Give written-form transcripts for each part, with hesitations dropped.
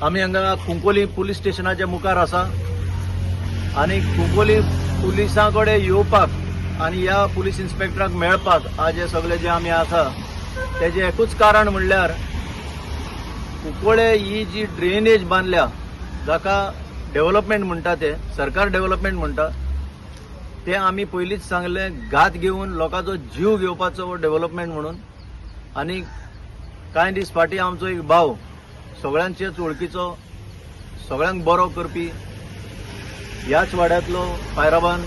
आमी हांगा कुंकोली पुलीस स्टेशनाच्या मुखार आसा आनी कुंकोली पुलिसां कडेन येवपाक आनी ह्या पुलीस इन्स्पेक्टराक मेळपाक आज हे सगळे जे आमी आसा तेजें एकूच कारण म्हणल्यार कुंकळे ही जी ड्रेनेज बांदल्या, जाका डेव्हलपमेंट म्हणटा, ते सरकार डेव्हलपमेंट म्हणटा, ते आमी पयलींच सांगलें, घात घेवन लोकांचो जीव घेवपाचो डेव्हलपमेंट म्हणून. आनी कांय दीस फाटीं आमचो एक भाव, सगळ्यांचेच वळखीचो, सगळ्यांक बरो करपी, ह्याच वाड्यांतलो पायराबान,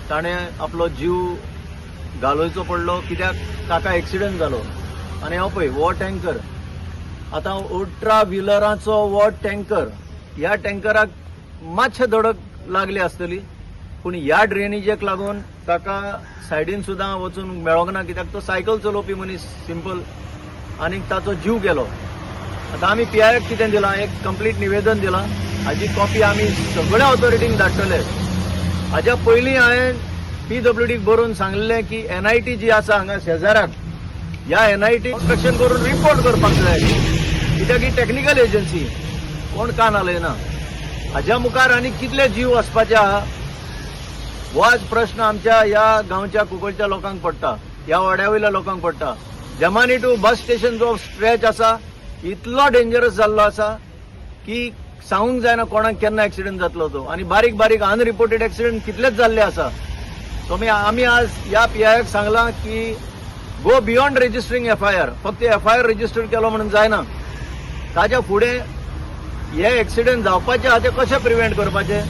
ताणें आपलो जीव घालोवचो पडलो, कित्याक ताका एक्सिडंट जालो. आनी हांव पळय हो टँकर आतां 18 व्हिलराचो हो टँकर, ह्या टँकराक मातशें धडक लागली आसतली, पूण ह्या ड्रेनेजीक लागून ताका सायडीन सुद्दां वचून मेळोंक ना, कित्याक तो सायकल चलोवपी मनीस सिंपल, आनी ताचो जीव गेलो. आतां आमी पीआयक कितें दिलां? एक कंप्लीट निवेदन दिलां. हाजी कॉपी आमी सगळ्या ऑथॉरिटींक धाडटले. हाज्या पयलीं हांवें पीडब्ल्यूडीक बरोवन सांगलें की एनआयटी जी आसा हांगा शेजाराक, ह्या एनआयटी इन्स्पेक्शन करून रिपोर्ट करपाक जाय, कित्याक ही टॅक्निकल एजन्सी. कोण कान हालयना. हाज्या मुखार आनी कितले जीव वचपाचे आहा, हो आज प्रश्न आमच्या ह्या गांवच्या कुंकळच्या लोकांक पडटा, ह्या वाड्या वयल्या लोकांक पडटा. जमानी टू बस स्टेशन जो स्ट्रेच आसा, इतलो डेंजरस जाल्लो आसा की सांगूंक जायना कोणाक केन्ना एक्सिडंट जातलो तो. आनी बारीक बारीक अनरिपोर्टेड एक्सिडंट कितलेच जाल्ले आसा. सो आमी आज ह्या पीआयक सांगलां की गो बियॉन्ड रेजिस्टरिंग एफआयआर. फक्त एफआयआर रजिस्टर केलो म्हणून जायना, ताच्या फुडें हे एक्सिडंट जावपाचे आहा ते कशे प्रिव्हेंट करपाचे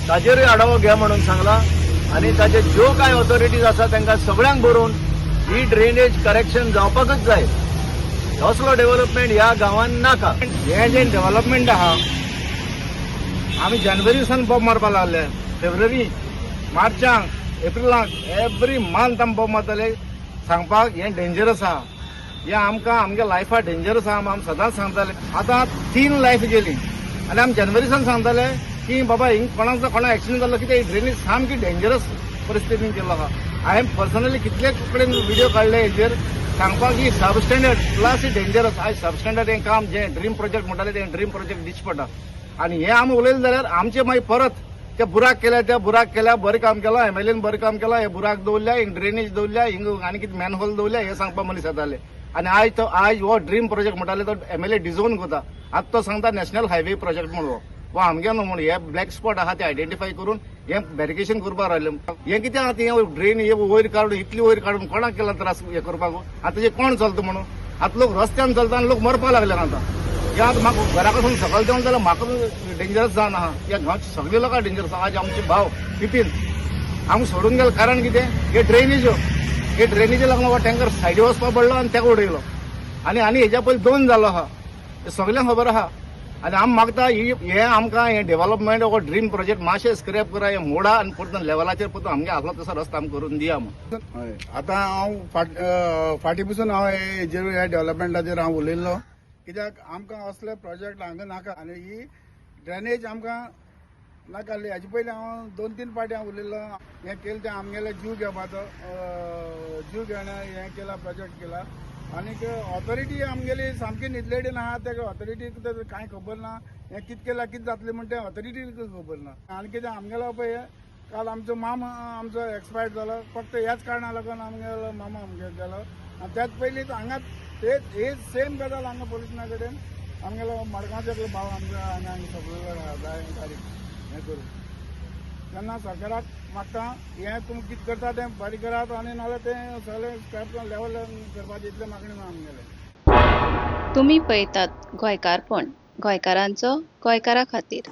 ताजेरूय आढावो घे म्हणून सांगला. आनी ताचे ज्यो कांय ऑथॉरिटीज आसा तांकां सगळ्यांक बरोवन ही ड्रेनेज करेक्शन जावपाकच जाय. असलो डेव्हलपमेंट ह्या गांवान नाका. हे जे डेव्हलपमेंट आहा, आमी जानेवारी सावन बोब मारपाक लागले. फेब्रुवारी, मार्चाक, एप्रिलाक, एवरी मंथ आमी बोब मारताले सांगपाक, हें डेंजरस आहा, हें आमकां आमगे लायफा डेंजरस आहा. आमी सदांच सांगताले. आतां तीन लायफ गेली आनी आमी जानेवारी सावन सांगताले की बाबा, हिंग कोणाक ना कोणाक एक्सिडंट जालो, कितें ड्रेनेज सामकी डेंजरस परिस्थितीन केल्लो आहा. हांवें पर्सनली कितले कडेन व्हिडिओ काडले हेजेर सांगपाक की सब स्टँडर्ड प्लस डेंजरस. आयज सब स्टँडर्ड हें काम जें ड्रीम प्रोजेक्ट म्हणटाले, तें ड्रीम प्रोजेक्ट दिसचे पडटा. आनी हें आमी उलयलें जाल्यार आमचे मागीर परत ते बुराक केल्या, त्या बुराक केल्या, बरें काम केलां, एमएलएन बरें काम केलां, हे बुराक दवरल्या, हिंग ड्रेनेज दवरल्या, हिंग आनी कितें मॅनहोल दवरल्या, हें सांगपा मनीस येताले. आनी आयज तो, आयज हो ड्रीम प्रोजेक्ट म्हणटाले तो एमएलए डिझोन करता. आतां तो सांगता नॅशनल हायवे प्रोजेक्ट म्हणून. हो हो आमगे न्हू म्हणून हे ब्लॅक स्पॉट आहा ते आयडेंटिफाय करून हे बॅरिकेशन करपाक रावले. हें कितें आहा तें ड्रेन हे वयर काडून, इतली वयर काडून कोणाक केला त्रास हे करपाक? आतां जे कोण चलता म्हणून आतां लोक रस्त्यान चलता आनी लोक मरपाक लागले. आतां हे आतां म्हाका घरा कडसून सकयल देंवन जाल्यार म्हाका डेंजरस जावन आहा. ह्या गांवचे सगळे लोकांक डेंजरस. आज आमचे भाव पिपीन आमकां सोडून गेले. कारण कितें? हे ड्रेनेज, हे ड्रेनेजी लागून हो टँकर सायडी वचपाक पडलो आनी ताका उडयलो. आनी आनी हेज्या पयलीं दोन जालो आहा, हे सगल्यांक खबर आहा. आनी आमी मागता ही हे आमकां हें डेव्हलपमेंट हो ड्रीम प्रोजेक्ट मातशें स्क्रॅप करा, हे मोडा आनी परतून लेवलाचेर परतून आमगे आसलो तसो रस्तो आमकां करून दिया म्हूण. हय, आतां हांव फाटीं पसून हांव हेजेर, ह्या डेव्हलपमेंटाचेर हांव उलयल्लो, कित्याक आमकां असले प्रोजेक्ट हांगा नाका आनी ही ड्रेनेज आमकां नाका आसली. हाजे पयलीं हांव दोन तीन फावटी हांव उलयल्लो. हें केलें तें आमगेले जीव घेवपाचो, जीव घेणें हें केला, प्रोजेक्ट केला. आनीक ऑथॉरिटी आमगेली सामकी न्हिदलेडीन आहा. तेका ऑथॉरिटीक कांय खबर ना. हें कितें केलां, कितें जातलें म्हण तें ऑथॉरिटीक खबर ना. आनी कितें आमगेलो पळय, काल आमचो मामा आमचो एक्सपायर्ड जालो, फक्त ह्याच कारणा लागून आमगेलो मामा आमगेलो गेलो. आनी त्याच पयलीं हांगा तेच हेच सेम गजाल हांगा पोलिसां कडेन आमगेलो मडगांवचो एकलो भाव आमचो हांगा हांगा सगळो जाय तारीख हें करून. तेन्ना सरकाराक मागता, हें तुमी कितें करता तें बरें करात आनी नाजाल्यार तें सगळें स्टेप लेवल करपाचें, इतलें मागणें आमगेलें. तुम्ही पळयतात गोंयकारपण, गोंयकारांचो गोंयकारा खातीर.